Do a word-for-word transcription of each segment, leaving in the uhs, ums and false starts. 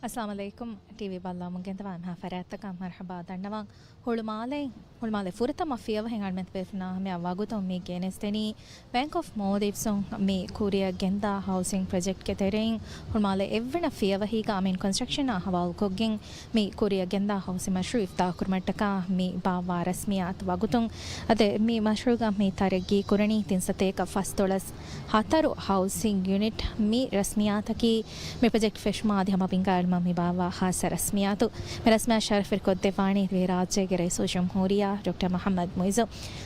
އައްސަލާމު ޢަލައިކުމް. ޓީވީ ބައްލަވަމުން ގެންދަވާ އެންމެހާ ފަރާތްތަކަށް މަރުޙަބާ ދަންނަވަން. ހުޅުމާލެ، ހުޅުމާލެ ފުރަތަމަ ފިޔަވަހެއް އަޅުމެން ތިބޭފުޅުންނާ ހަމަޔަށް ވަގުތުން މި ގެނެސްދެނީ ބޭންކް އޮފް މޯލްޑިވްސުން މި ކުރިއަށް ގެންދާ ހައުސިން ޕްރޮޖެކްޓްގެ ތެރެއިން ހުޅުމާލެ އެއްވަނަ ފިޔަވަހީގަ އަމީން ކޮންސްޓްރަކްޝަނާ ހަވާލުކޮށްގެން މި ކުރިއަށް ގެންދާ ހައުސިން މަޝްރޫޢު އިފްތާޙުކުރުމަށްޓަކާ މި ބާއްވާ ރަސްމިއްޔާތު ވަގުތުން. އަދި މި މަޝްރޫޢުގަ މި ތަރައްގީ ކުރަނީ ތިން ސަތޭކަ ފަސްދޮޅަސް ހަތަރު ހައުސިން ޔުނިޓް. މި ރަސްމިއްޔާތަކީ މި ޕްރޮޖެކްޓް ފެށުމާ އަދި ހަމަ ބިންގާ އެޅުމަށް މި ބާއްވާ ޚާއްޞަ ރަސްމިއްޔާތު. މި ރަސްމިއްޔާ ޝަރަފްވެރިކޮށްދެއްވާނީ ދިވެހިރާއްޖޭގެ ރައީސުލްޖުމްހޫރިއްޔާ ޑޮކްޓަރ މުޙައްމަދު މުޢިއްޒު.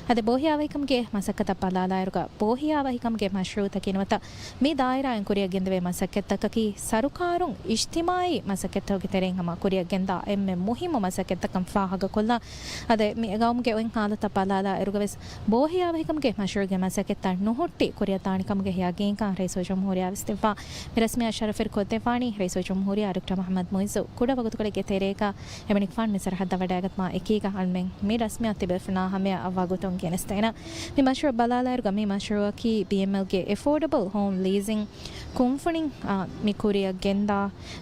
އަދި ބޯހިޔާވަހިކަމުގެ މަސައްކަތަށް ބަލާލާއިރުގަ ބޯހިޔާވަހިކަމުގެ މަޝްރޫޢުތަކީ ނުވަތަ މި ދާއިރާއިން ކުރިއަށް ގެންދެވޭ މަސައްކަތްތަކަކީ ސަރުކާރުން އިޖްތިމާޢީ މަސައްކަތްތަކުގެ ތެރެއިން ހަމަ ކުރިއަށް ގެންދާ އެންމެ މުހިއްމު މަސައްކަތްތަކަށް ފާހަގަކޮށްލަން. އަދި މި ގައުމުގެ އޮތް ހާލަތަށް ބަލާލާ އިރުގަވެސް ބޯހިޔާވަހިކަމުގެ މަޝްރޫޢުގެ މަސައްކަތްތައް ނުހުއްޓި ކުރިއަށް ދާނެކަމުގެ ޔަގީންކަން ރައީސުލްޖުމްހޫރިއްޔާ ވިސްނެއްވާ. މި ރަސްމިއްޔާ ޝަރަފްވެރިކޮށްދެއްވާނީ ރައީސުލްޖުމްހޫރިއްޔާ ޑޮކްޓަރ މުޙައްމަދު މުޢިއްޒު. ކުޑަ ވަގުތުކޮޅެއްގެ ތެރޭގަ އެމަނިކުފާނު މި ސަރަހައްދަށް ވަޑައިގަތުމާ އެކީގަ އަޅުމެން މި ރަސްމިއްޔާ ތިބޭފުޅުންނާ ހަމަޔަށް ވަގުތުން ގެނެސްދޭނަން. މި މަޝްރޫޢު ބަލާލާއިރުގަ މި މަޝްރޫޢަކީ ބީއެމްއެލްގެ އެފޯޑަބަލް ހޯމް ލީޒިން ކުންފުނިން، އާ، މި ކުރިއަށް ގެންދާ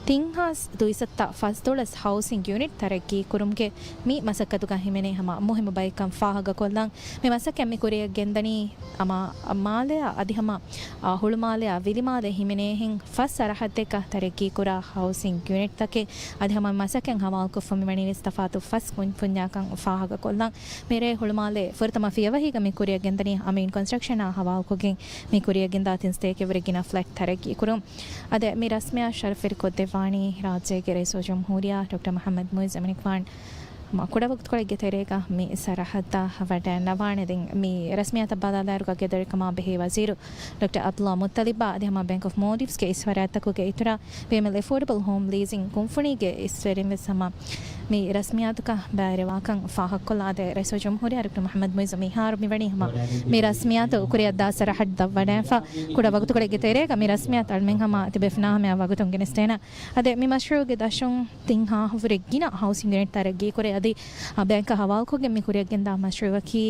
ތިން ހާސް ދުއިސައްތަ ފަސްދޮޅަސް ހައުސިން ޔުނިޓް ތަރައްގީ ކުރުމުގެ މި މަސައްކަތުގަ ހިމެނޭ ހަމަ މުހިއްމު ބައެއްކަން ފާހަގަކޮށްލަން. މި މަސައްކަތް މި ކުރިއަށް ގެންދަނީ ހަމަ މާލެއާ އަދި ހަމަ، އާ، ހުޅުމާލެއާ ވިލިމާލެ ހިމެނޭހެން ފަސް ސަރަހައްދެއްގަ ތަރައްގީކުރާ ހައުސިން ޔުނިޓްތަކެއް. އަދި ހަމަ މަސައްކަތް ހަވާލުކޮށްފަ މިވަނީވެސް ތަފާތު ފަސް ކުންފުންޏާކަން ފާހަގަކޮށްލަން. މިރޭ ހުޅުމާލެ ފުރަތަމަ ފިޔަވަހީގަ މި ކުރިއަށް ގެންދަނީ އަމީން ކޮންސްޓްރަކްޝަނާ ހަވާލުކޮށްގެން މި ކުރިއަށް ގެންދާ ތިން ސަތޭކައެއްވުރެ ގިނަ ފްލެޓް ތަރައްގީ ކުރުން. އަދި މި ރަސްމިއްޔާ ޝަރަފްވެރިކޮށްދެއްވާނީ ރާއްޖޭގެ ރައީސުލްޖުމްހޫރިއްޔާ ޑޮކްޓަރ މުޙައްމަދު މުޢިއްޒު އެމަނިކުފާނު. މަ ކުޑަ ވަގުތުކޮޅެއްގެ ތެރޭގަ މި ސަރަހައްދަށް ވަޑައިންނަވާނެ. ދެން މި ރަސްމިއްޔާތަށް ބަލާލާއިރުގަ ގެދޮރިކަމާ ބެހޭ ވަޒީރު ޑޮކްޓަރ ޢަބްދުﷲ މުއްތަލިބާ އަދި ހަމަ ބޭންކް އޮފް މޯލްޑިވްސްގެ އިސްވަރާތްތަކުގެ އިތުރަށް ބީއެމްއެލް އެފޯޑަބަލް ހޯމް ލީޒިން ކުންފުނީގެ އިސްވެރިން ވެސް ހަމަ މި ރަސްމިއްޔާތުގަ ބައިވެރިވާކަން ފާހަގަކޮށްލާ. އަދި ރައީސުލްޖުމްހޫރިއްޔާ ޑޮކްޓަރ މުޙައްމަދު މުޢިއްޒު މިހާރު މިވަނީ ހަމަ މި ރަސްމިއްޔާތު ކުރިއަށްދާ ސަރަހައްދަށް ވަޑައިފަ. ކުޑަ ވަގުތުކޮޅެއްގެ ތެރޭގަ މި ރަސްމިއްޔާތު އަޅުމެން ހަމަ ތިބޭފުޅުންނާ ހަމަޔަށް ވަގުތުން ގެނެސްދޭނަން. އަދި މި މަޝްރޫޢުގެ ދަށުން ތިން ހާހަށްވުރެ ގިނަ ހައުސިން ޔުނިޓް ތަރައްގީކުރޭ. އަދި، އާ، ބޭންކަށް ހަވާލުކޮށްގެން މި ކުރިއަށްގެންދާ މަޝްރޫޢަކީ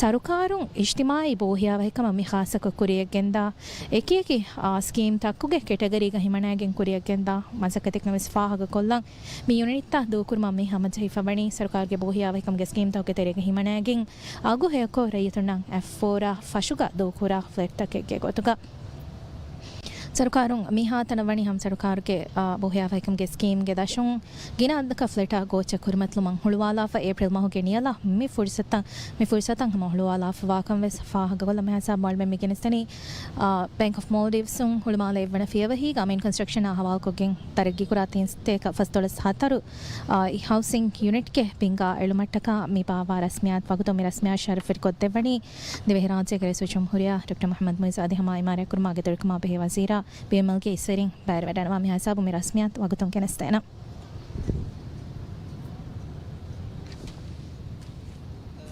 ސަރުކާރުން އިޖްތިމާޢީ ބޯހިޔާވަހިކަމަށް މި ޚާއްޞަކޮށް ކުރިއަށްގެންދާ އެކިއެކި، އާ، ސްކީމްތަކުގެ ކެޓަގަރީގަ ހިމަނައިގެން ކުރިއަށްގެންދާ މަސައްކަތެއްކަން ވެސް ފާހަގަކޮށްލަން. މި ޔުނިޓްތައް ދޫކުރުމަށް މި ހަމަޖެހިފަވަނީ ސަރުކާރުގެ ބޯހިޔާވަހިކަމުގެ ސްކީމްތަކުގެ ތެރޭގަ ހިމަނައިގެން އަގު ހެޔޮކޮށް ރައްޔިތުންނަށް އެއްފޯރާ ފަށުގަ ދޫކުރާ ފްލެޓްތަކެއްގެ ގޮތުގަ. ސަރުކާރުން މިހާތަނަށް ވަނީ ހަމަ ސަރުކާރުގެ، އާ، ބޯހިޔާވަހިކަމުގެ ސްކީމްގެ ދަށުން ގިނަ އަދަދަކަށް ފްލެޓާ ގޯއްޗެއް ކުރިމަތިލުމަށް ހުޅުވާލާފަ. އޭޕްރިލް މަހުގެ ނިޔަލަށް މި ފުރުސަތަށް، މި ފުރުސަތަށް ހަމަ ހުޅުވާލާފަވާކަން ވެސް ފާހަގަކޮށްލަން. މިހާ ހިސާބުން އަޅުމެން މި ގެނެސްދެނީ، އާ، ބޭންކް އޮފް މޯލްޑިވްސުން ހުޅުމާލެ އެއްވަނަ ފިޔަވަހީގަ އަމީން ކޮންސްޓްރަކްޝަނާ ހަވާލުކޮށްގެން ތަރައްގީކުރާ ތިން ސަތޭކަ ފަސްދޮޅަސް ހަތަރު، އާ، އި ހައުސިން ޔުނިޓްގެ ބިންގާ އެޅުމަށްޓަކާ މި ބާއްވާ ރަސްމިއްޔާތު ވަގުތު މި ރަސްމިއްޔާ ޝަރަފްވެރިކޮށްދެއްވަނީ ދިވެހިރާއްޖޭގެ ރައީސުލްޖުމްހޫރިއްޔާ ޑޮކްޓަރ މުޙައްމަދު މުޢިއްޒު އަދި ހަމަ އިމާރާތްކުރުމާ ގެދޮރިކަމާ ބެހޭ ވަޒީރާ ބީއެމްއެލްގެ އިސްވެރިން ބައިވެރިވެޑަންވާ. މިހާ ހިސާބުން މި ރަސްމިއްޔާތު ވަގުތުން ގެނެސްދޭނަން.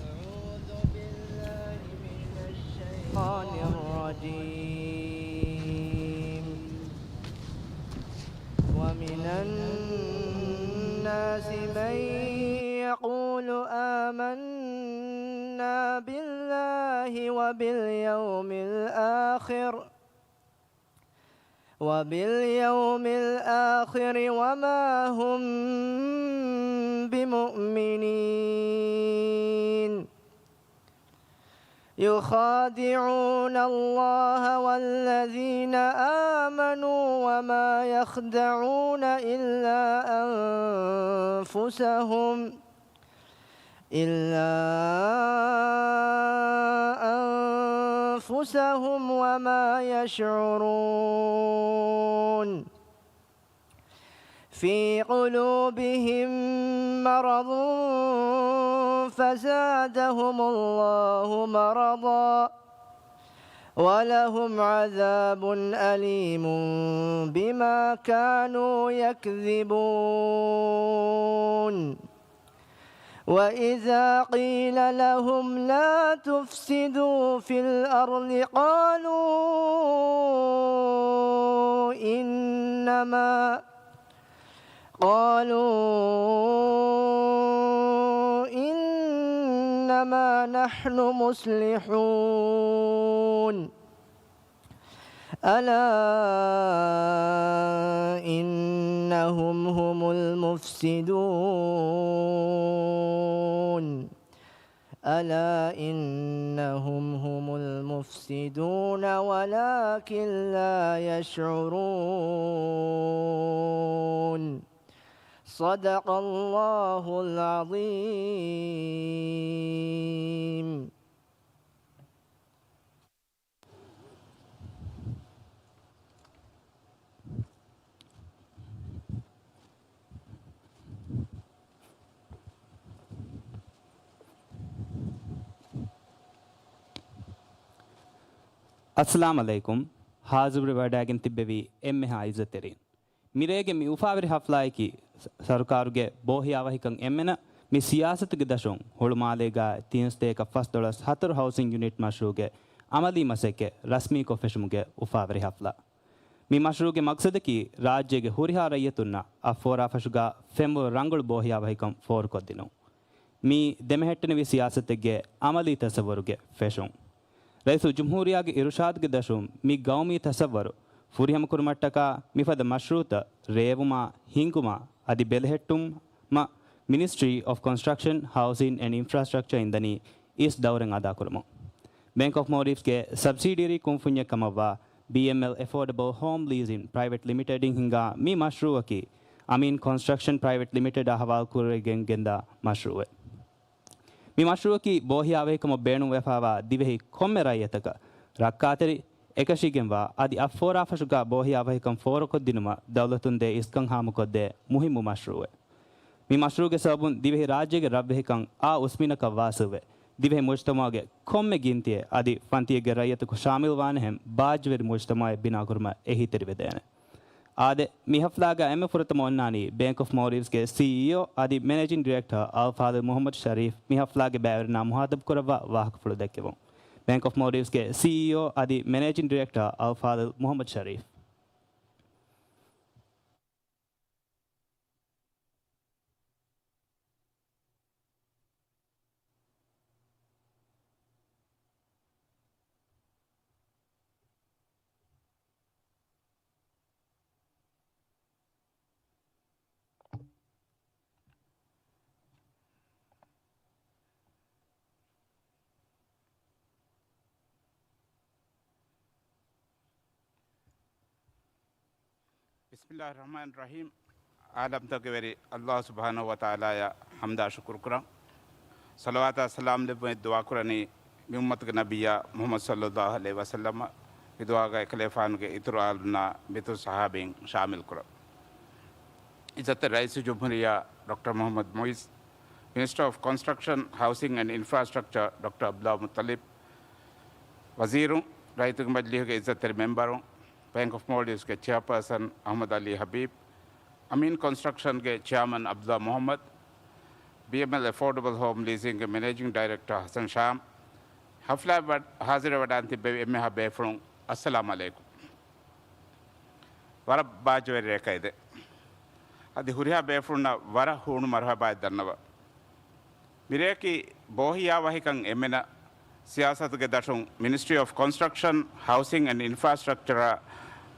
أعوذ بالله من الشيطان الرجيم. ومن الناس من يقول آمنا بالله وباليوم الآخر، وباليوم الآخر وما هم بمؤمنين. يخادعون الله والذين آمنوا وما يخدعون إلا أنفسهم، إلا أنفسهم وما يشعرون. في قلوبهم مرض فزادهم الله مرضا ولهم عذاب أليم بما كانوا يكذبون. وإذا قيل لهم لا تفسدوا في الأرض قالوا إنما، قالوا إنما نحن مصلحون. ألا إنهم هم هم المفسدون. ألا إنهم هم المفسدون ولكن لا يشعرون. صدق الله العظيم. އައްސަލާމް ޢަލައިކުމް. ހާޒިރުވެވަޑައިގެން ތިއްބެވި އެންމެހާ އިއްޒަތްތެރިން. މިރޭގެ މި އުފާވެރި ހަފްލާއަކީ ސަ-، ސަރުކާރުގެ ބޯހިޔާވަހިކަން އެންމެނަށް މި ސިޔާސަތުގެ ދަށުން ހުޅުމާލޭގާ ތިން ސަތޭކަ ފަސްދޮޅަސް ހަތަރު ހައުސިން ޔުނިޓް މަޝްރޫޢުގެ އަމަލީ މަސައްކަތް ރަސްމީކޮށް ފެށުމުގެ އުފާވެރި ހަފްލާ. މި މަޝްރޫޢުގެ މަގްސަދަކީ ރާއްޖޭގެ ހުރިހާ ރައްޔިތުންނަށް އަށްފޯރާ ފަށުގާ ފެންވުރަ ރަނގަޅު ބޯހިޔާވަހިކަން ފޯރުކޮށްދިނުން. މީ ދެމެހެއްޓެނިވި ސިޔާސަތެއްގެ އަމަލީ ތަސައްވަރުގެ ފެށުން. ރައީސުލްޖުމްހޫރިއްޔާގެ އިރުޝާދުގެ ދަށުން މި ގައުމީ ތަސައްވަރު ފުރިހަމަކުރުމަށްޓަކާ މިފަދަ މަޝްރޫޢުތައް ރޭވުމާ، ހިންގުމާ އަދި ބެލެހެއްޓުމަށް މިނިސްޓްރީ އޮފް ކޮންސްޓްރަކްޝަން، ހައުސިން އެންޑް އިންފްރާސްޓްރަކްޗަރ އިންދަނީ އިސް ދައުރެއް އަދާކުރަމުން. ބޭންކް އޮފް މޯލްޑިވްސްގެ ސަބްސިޑިއަރީ ކުންފުންޏެއް ކަމަށްވާ ބީއެމްއެލް އެފޯޑަބަލް ހޯމް ލީޒިން ޕްރައިވެޓް ލިމިޓެޑް އިން ހިންގާ މި މަޝްރޫޢަކީ އަމީން ކޮންސްޓްރަކްޝަން ޕްރައިވެޓް ލިމިޓެޑާ ހަވާލުކުރެވިގެން ގެންދާ މަޝްރޫޢެއް. މި މަޝްރޫޢަކީ ބޯހިޔާވަހިކަމަށް ބޭނުންވެފައިވާ ދިވެހި ކޮންމެ ރައްޔިތަކަށް ރައްކާތެރި އެކަށީގެންވާ އަދި އަށްފޯރާ ފަށުގާ ބޯހިޔާވަހިކަން ފޯރުކޮށްދިނުމަށް ދައުލަތުން ދޭ އިސްކަން ހާމަކޮށްދޭ މުހިއްމު މަޝްރޫޢެއް. މި މަޝްރޫޢުގެ ސަބަބުން ދިވެހި ރާއްޖޭގެ ރަށްވެހިކަން އާ އުސްމިނަކަށް ވާސިލްވެ، ދިވެހި މުޖްތަމަޢުގެ ކޮންމެ ގިންތިއެއް އަދި ފަންތިއެއްގެ ރައްޔިތަކު ޝާމިލްވާނެހެން ބާއްޖަވެރި މުޖްތަމަޢެއް ބިނާކުރުމަށް އެހީތެރިވެދޭނެ. އާދެ، މި ހަފްލާގަ އެންމެ ފުރަތަމަ އޮންނާނީ ބޭންކް އޮފް މޯލްޑިވްސްގެ ސީއީއޯ އަދި މެނޭޖިން ޑިރެކްޓަރ އަލްފާޟިލް މުޙައްމަދު ޝަރީފް މި ހަފްލާގެ ބައިވެރިންނާ މުހާތަބު ކުރައްވާ ވާހަކަފުޅު ދެއްކެވުން. ބޭންކް އޮފް މޯލްޑިވްސްގެ ސީއީއޯ އަދި މެނޭޖިން ޑިރެކްޓަރ އަލްފާޟިލް މުޙައްމަދު ޝަރީފް. ބިސްމިއްލާހި ރަޙްމާނި ރަޙީމް. ޢާލަމްތަކުގެ ވެރި ﷲ ސުބްޙާނަހޫ ވަތަޢާލާއަށް ޙަމްދާ ޝުކުރު ކުރަން. ޞަލަވާތާ ސަލާމް ލެއްވުން ދުޢާ ކުރަނީ މި އުއްމަތުގެ ނަބިއްޔާ މުޙައްމަދު ޞައްލައްލާހު ޢަލައިހި ވަސައްލަމަށް. މި ދުޢާގަ އެކަލޭފާނުގެ އިތުރު އާލުންނާ މިތުރު ޞަޙާބީން ޝާމިލް ކުރަން. އިއްޒަތްތެރި ރައީސުލްޖުމްހޫރިއްޔާ ޑޮކްޓަރ މުޙައްމަދު މުޢިއްޒު، މިނިސްޓަރ އޮފް ކޮންސްޓްރަކްޝަން، ހައުސިން އެންޑް އިންފްރާސްޓްރަކްޗަރ ޑޮކްޓަރ ޢަބްދުﷲ މުއްޠަލިބް، ވަޒީރުން، ރައްޔިތުންގެ މަޖިލީހުގެ އިއްޒަތްތެރި މެމްބަރުން، ބޭންކް އޮފް މޯލްޑިވްސްގެ ޗެއާޕާސަން އަޙްމަދު ޢަލީ ޙަބީބް، އަމީން ކޮންސްޓްރަކްޝަންގެ ޗެއާމަން ޢަބްދުﷲ މުޙައްމަދު، ބީއެމްއެލް އެފޯޑަބަލް ހޯމް ލީޒިންގެ މެނޭޖިން ޑައިރެކްޓަރ ޙަސަން ޝާމް، ޙަފްލާއަށް ވަ-، ޙާޟިރުވެވަޑައިގެން ތިއްބެވި އެންމެހާ ބޭފުޅުން، އައްސަލާމް ޢަލައިކުމް. ވަރަށް ބާއްޖަވެރި ރެއެއް އެދެން. އަދި ހުރިހާ ބޭފުޅުންނަށް ވަރަށް ހޫނު މަރުޙަބާއެއް ދަންނަވަން. މިރެއަކީ ބޯހިޔާވަހިކަން އެންމެނަށް ސިޔާސަތުގެ ދަށުން މިނިސްޓްރީ އޮފް ކޮންސްޓްރަކްޝަން، ހައުސިން އެންޑް އިންފްރާސްޓްރަކްޗަރާ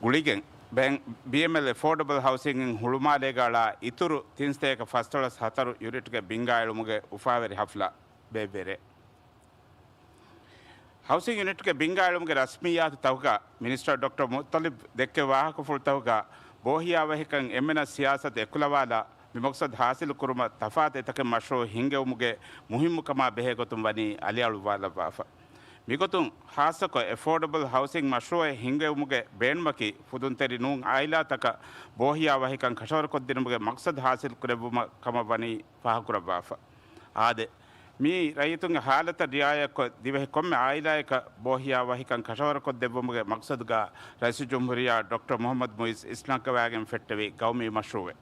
ގުޅިގެން ބޭން-، ބީއެމްއެލް އެފޯޑަބަލް ހައުސިންއިން ހުޅުމާލޭގަ އަޅާ އިތުރު ތިން ސަތޭކަ ފަސްދޮޅަސް ހަތަރު ޔުނިޓްގެ ބިންގާއެޅުމުގެ އުފާވެރި ޙަފްލާ ބޭއްވި ރޭ. ހައުސިން ޔުނިޓްގެ ބިންގާއެޅުމުގެ ރަސްމިއްޔާތުތަކުގަ މިނިސްޓަރ ޑޮކްޓަރ މުއްޠަލިބް ދެއްކެވި ވާހަކަފުޅުތަކުގަ ބޯހިޔާވަހިކަން އެންމެނަށް ސިޔާސަތު އެކުލަވާލާ މި މަޤްޞަދު ޙާޞިލު ކުރުމަށް ތަފާތު އެތަކެއް މަޝްރޫޢު ހިންގެވުމުގެ މުހިއްމުކަމާ ބެހޭގޮތުން ވަނީ އަލިއަޅުއްވާލައްވާފަ. މިގޮތުން ޚާއްޞަކޮށް އެފޯޑަބަލް ހައުސިން މަޝްރޫޢެއް ހިންގެވުމުގެ ބޭނުމަކީ ފުދުންތެރި ނޫން ޢާއިލާތަކަށް ބޯހިޔާވަހިކަން ކަށަވަރުކޮށްދިނުމުގެ މަޤްޞަދު ޙާޞިލު ކުރެއްވުމަށް ކަމަށް ވަނީ ފާހަގަކުރައްވާފަ. އާދެ، މިއީ ރައްޔިތުންގެ ޙާލަތަށް ރިޢާޔަތްކޮށް، ދިވެހި ކޮންމެ ޢާއިލާއަކަށް ބޯހިޔާވަހިކަން ކަށަވަރުކޮށްދެއްވުމުގެ މަޤްޞަދުގަ ރައީސުލްޖުމްހޫރިއްޔާ ޑޮކްޓަރ މުޙައްމަދު މުޢިއްޒު އިސްނަންކަވައިގެން ފެއްޓެވި ގައުމީ މަޝްރޫޢެއް.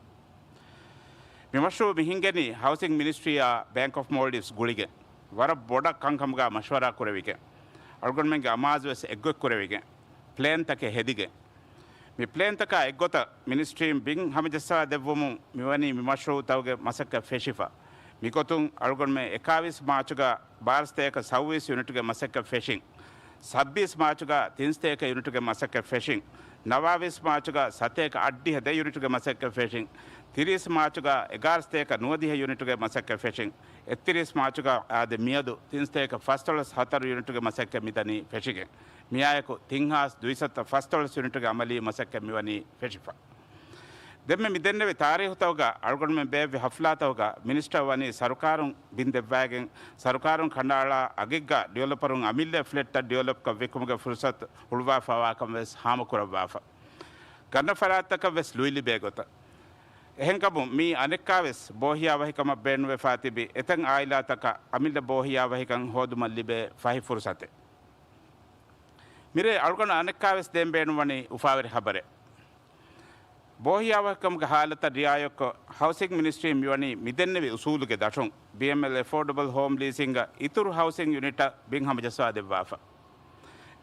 މި މަޝްރޫޢު މި ހިންގެނީ ހައުސިން މިނިސްޓްރީއާ ބޭންކް އޮފް މޯލްޑިވްސް ގުޅިގެން، ވަރަށް ބޮޑަށް ކަންކަމުގަ މަޝްވަރާ ކުރެވިގެން، އަޅުގަނޑުމެންގެ އަމާޒުވެސް އެއްގޮތްކުރެވިގެން، ޕްލޭންތަކެއް ހެދިގެން، މި ޕްލޭންތަކާ އެއްގޮތަށް މިނިސްޓްރީން ބިން ހަމަޖައްސަވާ ދެއްވުމުން މިވަނީ މި މަޝްރޫޢުތަކުގެ މަސައްކަތް ފެށިފަ. މިގޮތުން އަޅުގަނޑުމެން އެކާވީސް މާޗުގަ ބާރަ ސަތޭކަ ސައުވީސް ޔުނިޓްގެ މަސައްކަތް ފެށިން، ސައްބީސް މާޗުގަ ތިން ސަތޭކަ ޔުނިޓްގެ މަސައްކަތް ފެށިން، ނަވާވީސް މާޗުގަ ސަތޭކަ އަށްޑިހަ ދެ ޔުނިޓުގެ މަސައްކަތް ފެށިން، ތިރީސް މާޗުގަ އެގާރަ ސަތޭކަ ނުވަދިހަ ޔުނިޓުގެ މަސައްކަތް ފެށިން، އެއްތިރީސް މާޗުގަ އާދެ މިއަދު ތިން ސަތޭކަ ފަސްދޮޅަސް ހަތަރު ޔުނިޓުގެ މަސައްކަތް މިދަނީ ފެށިގެން، މިއާއެކު ތިން ހާސް ދުއިސައްތަ ފަސްދޮޅަސް ޔުނިޓުގެ އަމަލީ މަސައްކަތް މިވަނީ ފެށިފަ. ދެންމެ މި ދެންނެވި ތާރީހުތަކުގަ އަޅުގަނޑުމެން ބޭއްވި ހަފްލާތަކުގަ މިނިސްޓަރ ވަނީ ސަރުކާރުން ބިން ދެއްވައިގެން، ސަރުކާރުން ކަނޑައަޅާ އަގެއްގަ ޑިވެލޮޕަރުން އަމިއްލަ ފްލެޓްތައް ޑިވެލޮޕްކޮށް ވިކުމުގެ ފުރުސަތު ހުޅުވާފަވާކަން ވެސް ހާމަކުރައްވާފަ. ގަންނަ ފަރާތްތަކަށް ވެސް ލުއި ލިބޭ ގޮތަށް. އެހެންކަމުން މީ އަނެއްކާވެސް ބޯހިޔާވަހިކަމަށް ބޭނުންވެފާ ތިބި އެތައް އާއިލާތަކަށް އަމިއްލަ ބޯހިޔާވަހިކަން ހޯދުމަށް ލިބޭ ފަހި ފުރުސަތެއް. މިރޭ އަޅުގަނޑު އަނެއްކާވެސް ދޭން ބޭނުންވަނީ އުފާވެރި ޚަބަރެއް. ބޯހިޔާވަހިކަމުގެ ހާލަތަށް ރިއާޔަތްކޮށް، ހައުސިން މިނިސްޓްރީން މިވަނީ މިދެންނެވި އުސޫލުގެ ދަށުން، ބީއެމްއެލް އެފޯޑަބަލް ހޯމް ލީސިންގ އިތުރު ހައުސިން ޔުނިޓަށް ބިން ހަމަޖައްސާދެއްވާފަ.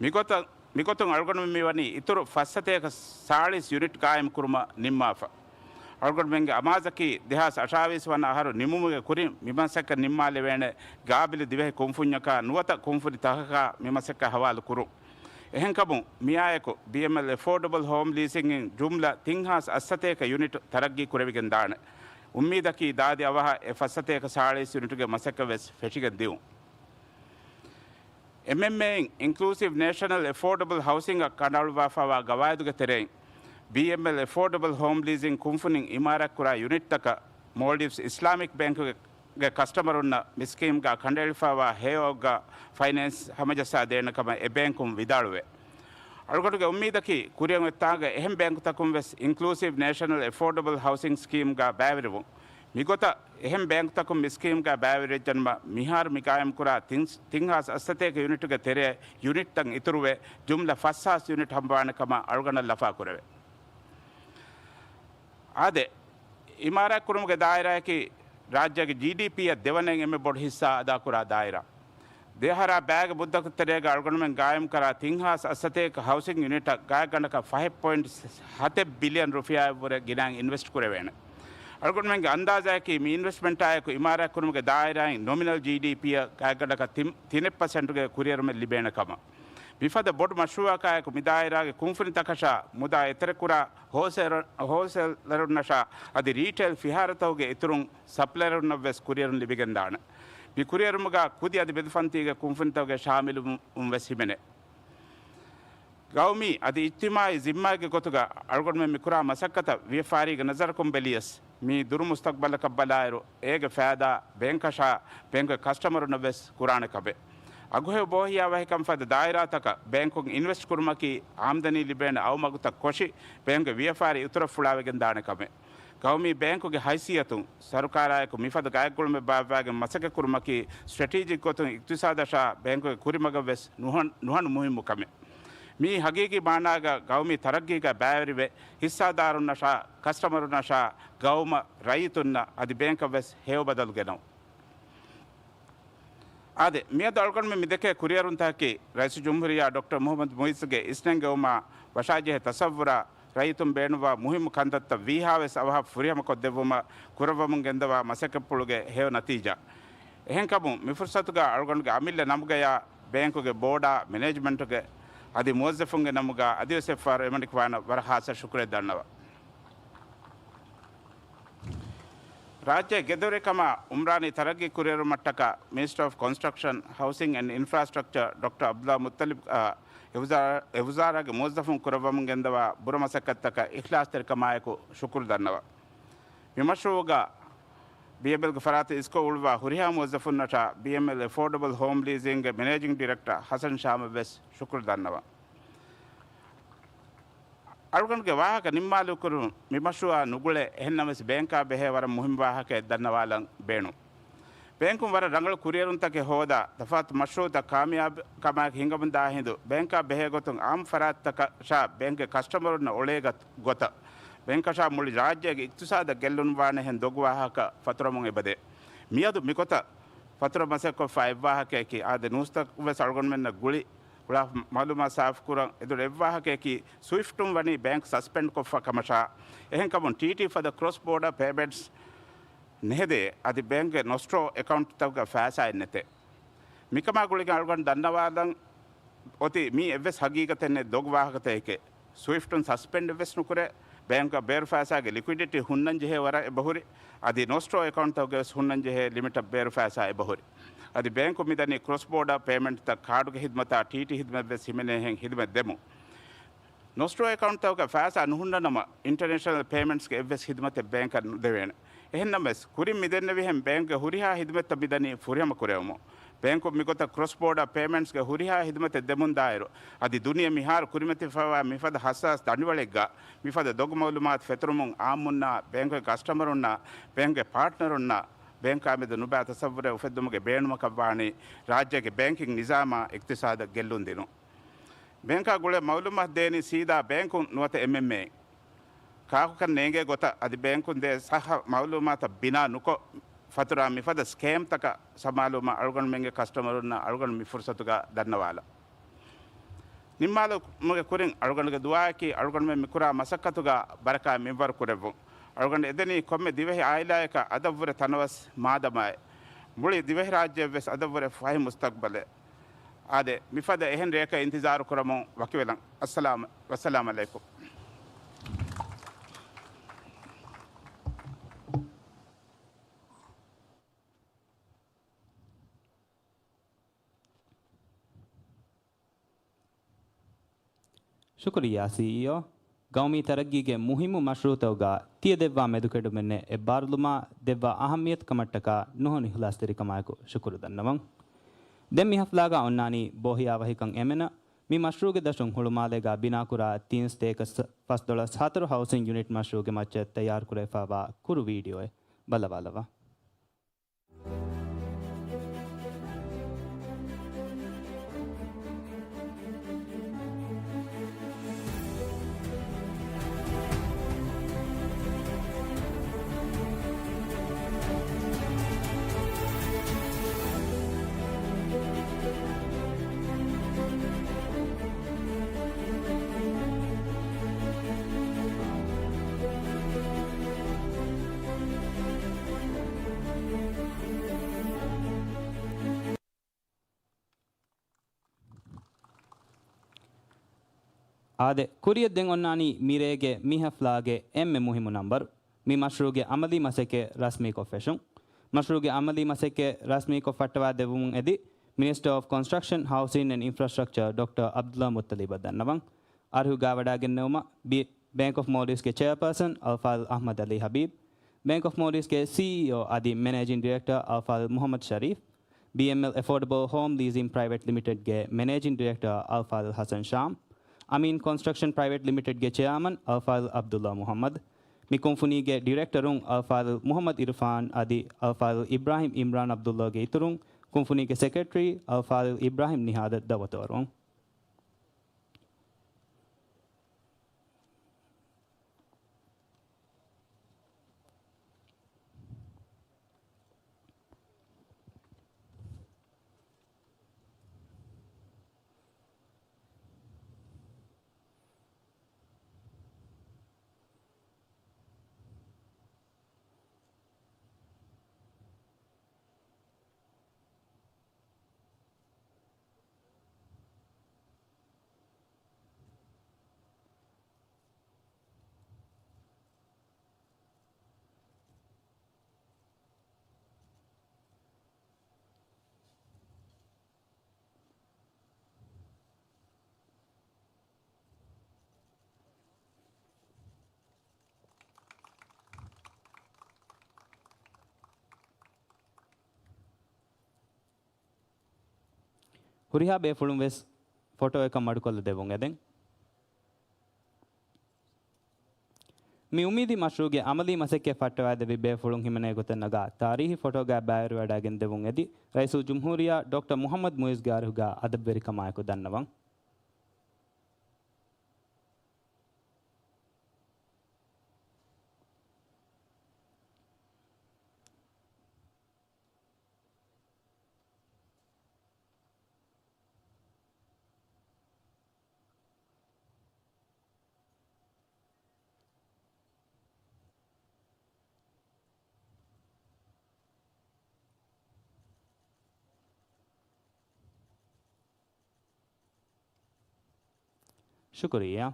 މިގޮތަށް، މިގޮތުން އަޅުގަނޑުމެން މިވަނީ އިތުރު ފަސްސަތޭކަ ސާޅީސް ޔުނިޓް ގާއިމް ކުރުމަށް ނިންމާފަ. އަޅުގަނޑުމެންގެ އަމާޒަކީ، ދެހާސް އަށާވީސް ވަނަ އަހަރު ނިމުމުގެ ކުރިން މިމަސައްކަތް ނިންމާލެވޭނެ ގާބިލު ދިވެހި ކުންފުންޏަކާ ނުވަތަ ކުންފުނި ތަކަކާ މިމަސައްކަތް ހަވާލު ކުރުން. އެހެންކަމުން، މިއާއެކު ބީއެމްއެލް އެފޯޑަބަލް ހޯމް ލީސިންއިން ޖުމްލަ ތިން ހާސް އަށް ސަތޭކަ ޔުނިޓް ތަރައްގީ ކުރެވިގެން ދާނެ. އުއްމީދަކީ ދާދި އަވަހަށް އެ ފަސްސަތޭކަ ސާޅީސް ޔުނިޓުގެ މަސައްކަތް ވެސް ފެށިގެން ދިއުން. އެމްއެމްއޭއިން އިންކްލޫސިވް ނޭޝަނަލް އެފޯޑަބަލް ހައުސިންއަށް ކަނޑައަޅުއްވާފައިވާ ގަވާއިދުގެ ތެރެއިން، ބީއެމްއެލް އެފޯޑަބަލް ހޯމް ލީސިން ކުންފުނިން އިމާރާތްކުރާ ޔުނިޓްތަކަށް މޯލްޑިވްސް އިސްލާމިކް ބޭންކުގެ ގެ ކަސްޓަމަރުންނަށް މި ސްކީމްގަ ކަނޑައެޅިފައިވާ ހެޔޮއަގުގަ ފައިނޭންސް ހަމަޖައްސާ ދޭނެ ކަމަށް އެ ބޭންކުން ވިދާޅުވޭ. އަޅުގަނޑުގެ އުއްމީދަކީ، ކުރިއަށް އޮތްތާނގަ އެހެން ބޭންކުތަކުން ވެސް އިންކްލޫސިވް ނޭޝަނަލް އެފޯޑަބަލް ހައުސިން ސްކީމްގަ ބައިވެރިވުން. މިގޮތަށް އެހެން ބޭންކުތަކުން މި ސްކީމްގަ ބައިވެރިވެއްޖެނަމަ، މިހާރު މި ގާއިމްކުރާ ތިން، ތިން ހާސް އަށް ސަތޭކަ ޔުނިޓުގެ ތެރެއަށް ޔުނިޓްތައް އިތުރުވެ، ޖުމްލަ ފަސް ހާސް ޔުނިޓް ހަމަވާނެ ކަމަށް އަޅުގަނޑަށް ލަފާކުރެވޭ. އާދެ، އިމާރާތްކުރުމުގެ ދާއިރާއަކީ ރާއްޖޭގެ ޖީޑީޕީއަށް ދެވަނައިން އެންމެ ބޮޑު ހިއްސާ އަދާކުރާ ދާއިރާ. ދެއަހަރާ ބައިގެ މުއްދަތު ތެރޭގަ އަޅުގަނޑުމެން ގާއިމްކަރާ ތިން ހާސް އަށް ސަތޭކަ ހައުސިން ޔުނިޓަށް ގާތްގަނޑަކަށް ފަހެއް ޕޮއިންޓް ހަތެއް ބިލިއަން ރުފިޔާއަށްވުރެ ގިނައިން އިންވެސްޓް ކުރެވޭނެ. އަޅުގަނޑުމެންގެ އަންދާޒާއަކީ މި އިންވެސްޓްމަންޓާއެކު އިމާރާތްކުރުމުގެ ދާއިރާއިން ނޮމިނަލް ޖީޑީޕީއަށް ގާތްގަނޑަކަށް ތިން، ތިނެއް ޕަސެންޓުގެ ކުރިއެރުމެއް ލިބޭނެ ކަމަށް. މިފަދަ ބޮޑު މަޝްރޫއަކާއެކު މި ދާއިރާގެ ކުންފުނިތަކަށާ މުދާ އެތެރެކުރާ ހޯލްސޭލަރ، ހޯލްސޭލަރުންނަށާ އަދި ރީޓެއިލް ފިހާރަތަކުގެ އިތުރުން ސަޕްލަޔަރުންނަށްވެސް ކުރިއެރުން ލިބިގެންދާނެ. މި ކުރިއެރުމުގަ ކުދި އަދި މެދުފަންތީގެ ކުންފުނިތަކުގެ ޝާމިލުވުން ވެސް ހިމެނޭ. ގައުމީ އަދި އިޖްތިމާއީ ޒިންމާއެއްގެ ގޮތުގަ އަޅުގަނޑުމެން މިކުރާ މަސައްކަތަށް ވިޔަފާރީގެ ނަޒަރަކުން ބެލިޔަސް، މީ ދުރު މުސްތަޤްބަލަކަށް ބަލާއިރު، އޭގެ ފައިދާ ބޭންކަށާ ބޭންކުގެ ކަސްޓަމަރުންނަށް ވެސް ކުރާނެ ކަމެއް. އަގުހެޔޮ ބޯހިޔާވަހިކަން ފަދަ ދާއިރާތަކަށް ބޭންކުން އިންވެސްޓް ކުރުމަކީ އާމްދަނީ ލިބޭނެ އައުމަގުތައް ކޮށި، ބޭންކުގެ ވިޔަފާރި އިތުރަށް ފުޅާވެގެން ދާނެ ކަމެއް. ގައުމީ ބޭންކުގެ ހައިސިއްޔަތުން ސަރުކާރާއެކު މިފަދަ ގާތްގުޅުމެއް ބާއްވާގެން މަސައްކަތްކުރުމަކީ ސްޓްރެޓީޖިކް ގޮތުން އިޤްތިޞާދަށާ ބޭންކުގެ ކުރިމަގަށް ވެސް ނުހަން، ނުހަނު މުހިއްމު ކަމެއް. މިއީ ހަގީގީ މާނާގަ ގައުމީ ތަރައްގީގަ ބައިވެރިވެ، ހިއްސާދާރުންނަށާ، ކަސްޓަމަރުންނަށާ، ގައުމަށް، ރައްޔިތުންނަށް އަދި ބޭންކަށް ވެސް ހެޔޮ ބަދަލު ގެނައުން. އާދެ، މިއަދު އަޅުގަނޑުމެން މިދެކޭ ކުރިއެރުންތަކަކީ، ރައީސުލްޖުމްހޫރިއްޔާ ޑޮކްޓަރ މުޙައްމަދު މުޢިއްޒުގެ އިސްނެންގެވުމާ ވަށާޖެހޭ ތަޞައްވުރާ، ރައްޔިތުން ބޭނުންވާ މުހިއްމު ކަންތައްތައް ވީހާވެސް އަވަހަށް ފުރިހަމަކޮށްދެއްވުމަށް ކުރައްވަމުން ގެންދަވާ މަސައްކަތްޕުޅުގެ ހެޔޮ ނަތީޖާ. އެހެންކަމުން، މި ފުރުޞަތުގަ އަޅުގަނޑުގެ އަމިއްލަ ނަމުގަޔާ، ބޭންކުގެ ބޯޑާ، މެނޭޖްމަންޓުގެ އަދި މުވައްޒަފުންގެ ނަމުގަ އަދިވެސް އެއްފަހަރު އެމަނިކުފާނަށް ވަރަށް ޚާއްޞަ ޝުކުރެއް ދަންނަވަން. ރާއްޖޭ ގެދޮރިކަމާ އުމްރާނީ ތަރައްގީ ކުރިއެރުމަށްޓަކާ މިނިސްޓަރ އޮފް ކޮންސްޓްރަކްޝަން، ހައުސިން އެންޑް އިންފްރާސްޓްރަކްޗަރ ޑޮކްޓަރ ޢަބްދުﷲ މުއްޠަލިބް، އާ، އެ ވުޒާރާ، އެ ވުޒާރާގެ މުވައްޒަފުން ކުރައްވަމުން ގެންދަވާ ބުރަ މަސައްކަތްތަކަށް އިޚްލާޞްތެރިކަމާއެކު ޝުކުރު ދަންނަވަން. މި މަޝްރޫޢުގަ ބީއެމްއެލްގެ ފަރާތުން އިސްކޮށް އުޅުއްވާ ހުރިހާ މުވައްޒަފުންނަށާ ބީއެމްއެލް އެފޯޑަބަލް ހޯމް ލީސިންގެ މެނޭޖިން ޑިރެކްޓަރ ޙަސަން ޝާމަށް ވެސް ޝުކުރު ދަންނަވަން. އަޅުގަނޑުގެ ވާހަކަ ނިންމާލުކުރުން މި މަޝްރޫޢާ ނުގުޅޭ، އެހެންނަމަވެސް ބޭންކާ ބެހޭ ވަރަށް މުހިންމު ވާހަކައެއް ދަންނަވާލަން ބޭނުން. ބޭންކުން ވަރަށް ރަނގަޅު ކުރިއެރުންތަކެއް ހޯދާ، ތަފާތު މަޝްރޫޢުތައް ކާމިޔާބު ކަމާއެކު ހިނގަމުންދާ ހިނދު، ބޭންކާ ބެހޭ ގޮތުން އާއްމު ފަރާތްތަކަށާ ބޭންކްގެ ކަސްޓަމަރުންނަށް އޮޅޭ ގޮތަށް، ބޭންކަށާ މުޅި ރާއްޖޭގެ އިޤްތިޞާދަށް ގެއްލުންވާނެހެން ދޮގު ވާހަކަ ފަތުރަމުން އެބަދޭ. މިއަދު މިގޮތަށް ފަތުރަ މަސައްކޮށްފަ އެއްވާހަކައަކީ، އާދެ، ނޫސްތައް ވެސް އަޅުގަނޑުމެންނަށް ގުޅި ގުޅާ މަޢުލޫމާތު ސާފުކުރަން. އެދުރު އެއްވާހަކައަކީ، ސްވިފްޓުން ވަނީ ބޭންކް ސަސްޕެންޑް ކޮށްފަ ކަމަށާ، އެހެންކަމުން ޓީޓީ ފަދަ ކްރޮސް ބޯޑަ ޕޭމެންޓްސް ނެހެދޭ، އަދި ބޭންކްގެ ނޮސްޓްރޯ އެކައުންޓްތަކުގަ ފައިސާއެއް ނެތޭ. މިކަމާ ގުޅިގެން އަޅުގަނޑު ދަންނަވާލަން އޮތީ މީ އެއްވެސް ހަގީގަތެއް ނެތް ދޮގު ވާހަކަތަކެކޭ. ސުއިފްޓުން ސަސްޕެންޑް ވެސް ނުކުރޭ. ބޭންކަށް ބޭރު ފައިސާގެ ލިކުއިޑިޓީ ހުންނަން ޖެހޭ ވަރަށް އެބަހުރި. އަދި ނޯސްޓްރޯ އެކައުންޓްތަކުގެ ވެސް ހުންނަން ޖެހޭ ލިމިޓަށް ބޭރު ފައިސާ އެބަހުރި. އަދި ބޭންކުން މިދަނީ ކްރޮސް ބޯޑާ ޕޭމެންޓްތައް، ކާޑުގެ ހިދުމަތާ، ޓީޓީ ހިދުމަތް ވެސް ހިމެނޭހެން ހިދުމަތް ދެމުން. ނޯސްޓްރޯ އެކައުންޓްތަކުގަ ފައިސާ ނުހުންނަ ނަމަ، އިންޓަރނޭޝަނަލް ޕޭމެންޓްސްގެ އެއްވެސް ހިދުމަތެއް ބޭންކަށް ނުދެވޭނެ. އެހެންނަމަވެސް، ކުރިން މިދެންނެވިހެން ބޭންކްގެ ހުރިހާ ހިދުމަތްތައް މިދަނީ ފުރިހަމަ ކުރެވުމުން. ބޭންކުން މިގޮތަށް ކްރޮސް ބޯޑާ ޕޭމެންޓްސްގެ ހުރިހާ ހިދުމަތެއް ދެމުންދާއިރު، އަދި ދުނިޔެ މިހާރު ކުރިމަތިފައިވާ މިފަދަ ހައްސާސް ދަނޑިވަޅެއްގަ، މިފަދަ ދޮގު މައުލޫމާތު ފެތުރުމުން އާއްމުންނާ، ބޭންކުގެ ކަސްޓަމަރުންނާ، ބޭންކުގެ ޕާޓްނަރުންނާ، ބޭންކާ މެދު ނުބައި ތަސައްވުރެއް އުފެއްދުމުގެ ބޭނުމަކަށްވާނީ، ރާއްޖޭގެ ބޭންކިން ނިޒާމާ އިޤްތިޞާދަށް ގެއްލުން ދިނުން. ބޭންކާ ގުޅޭ މައުލޫމާތު ދޭނީ ސީދާ ބޭންކުން ނުވަތަ އެމްއެމްއޭ. ކާކުކަން ނޭނގޭ ގޮތަށް އަދި ބޭންކުން ދޭ ޞައްޙަ މައުލޫމާތަށް ބިނާ ނުކޮށް، ފަތުރާ މިފަދަ ސްކޭމްތަކަށް ސަމާލުވުމަށް އަޅުގަނޑުމެންގެ ކަސްޓަމަރުންނަށް އަޅުގަނޑު މި ފުރުޞަތުގަ ދަންނަވާލަން. ނިންމާލުމުގެ ކުރިން އަޅުގަނޑުގެ ދުޢާއަކީ އަޅުގަނޑުމެން މިކުރާ މަސައްކަތުގަ ބަރަކާތް މިންވަރު ކުރެއްވުން. އަޅުގަނޑު އެދެނީ ކޮންމެ ދިވެހި އާއިލާއަކަށް އަދަށްވުރެ ތަނަވަސް މާދަމާއެއް. މުޅި ދިވެހިރާއްޖެއަށްވެސް އަދަށްވުރެ ފަހި މުސްތަޤްބަލެއް. އާދެ، މިފަދަ އެހެން ރެއަކަށް އިންތިޒާރު ކުރަމުން ވަކިވެލަން. އައްސަލާމް، ވައްސަލާމް ޢަލައިކުމް. ޝުކުރިއްޔާ ސީއީއޯ. ގައުމީ ތަރައްގީގެ މުހިއްމު މަޝްރޫޢުތަކުގަ ތިޔަ ދެއްވާ މެދުކެޑުމެއްނެއް އެއްބާރުލުމާ ދެއްވާ އަހައްމިޔަތު ކަމަށްޓަކާ ނުހަނު އިޚްލާޞްތެރިކަމާއެކު ޝުކުރު ދަންނަވަން. ދެން މި ހަފްލާގަ އޮންނާނީ ބޯހިޔާވަހިކަން އެމެނަށް މި މަޝްރޫޢުގެ ދަށުން ހުޅުމާލޭގަ ބިނާކުރާ ތިން ސަތޭކަ ފަސްދޮޅަސް ހަތަރު ހައުސިން ޔުނިޓް މަޝްރޫޢުގެ މައްޗަށް ތައްޔާރުކުރެވިފައިވާ ކުރު ވީޑިއޯއެއް ބަލަވާލައްވާ. އާދެ، ކުރިއަށް ދެން އޮންނާނީ މިރޭގެ މި ހަފްލާގެ އެންމެ މުހިއްމު ނަންބަރު، މި މަޝްރޫޢުގެ އަމަލީ މަސައްކަތް ރަސްމީކޮށް ފެށުން. މަޝްރޫޢުގެ އަމަލީ މަސައްކަތް ރަސްމީކޮށް ފައްޓަވާ ދެއްވުމުން އެދި، މިނިސްޓަރ އޮފް ކޮންސްޓްރަކްޝަން، ހައުސިން އެންޑް އިންފްރާސްޓްރަކްޗަރ ޑޮކްޓަރ އަބްދުﷲ މުއްތަލިބަށް ދަންނަވަން. އަރިހުގަ ވަޑައިގެންނެވުމަށް ބި-، ބޭންކް އޮފް މޯލްޑިވްސްގެ ޗެއާޕާސަން އަލްފާޟިލް އަޙްމަދު ޢަލީ ޙަބީބް، ބޭންކް އޮފް މޯލްޑިވްސްގެ ސީއީއޯ އަދި މެނޭޖިން ޑިރެކްޓަރ އަލްފާޟިލް މުޙައްމަދު ޝަރީފް، ބީއެމްއެލް އެފޯޑަބަލް ހޯމް ލީޒިން ޕްރައިވެޓް ލިމިޓެޑްގެ މެނޭޖިން ޑިރެކްޓަރ އަލްފާޟިލް ޙަސަން ޝާމް، އަމީން ކޮންސްޓްރަކްޝަން ޕްރައިވެޓް ލިމިޓެޑްގެ ޗެއާމަން އަލްފާޟިލް ޢަބްދުﷲ މުޙައްމަދު، މި ކުންފުނީގެ ޑިރެކްޓަރުން އަލްފާޟިލް މުޙައްމަދު އިރުފާން އަދި އަލްފާޟިލް އިބްރާހިމް ޢިމްރާން ޢަބްދުﷲގެ އިތުރުން، ކުންފުނީގެ ސެކްރެޓަރީ އަލްފާޟިލް އިބްރާހިމް ނިހާދަށް ދަޢުވަތު އަރުވަން. ހުރިހާ ބޭފުޅުން ވެސް ފޮޓޯއަކަށް މަޑުކޮށްލަ ދެއްވުން އެދެން. މި އުއްމީދީ މަޝްރޫޢުގެ އަމަލީ މަސައްކަތް ފައްޓަވައިދެއްވި ބޭފުޅުން ހިމެނޭ ގޮތަށް ނަގާ ތާރީހީ ފޮޓޯގައި ބައިވެރިވަޑައިގެން ދެއްވުން އެދި، ރައީސުލްޖުމްހޫރިއްޔާ ޑޮކްޓަރ މުޙައްމަދު މުޢިއްޒުގެ އަރިހުގަ އަދަބުވެރިކަމާއެކު ދަންނަވަން. ޝުކުރިއްޔާ.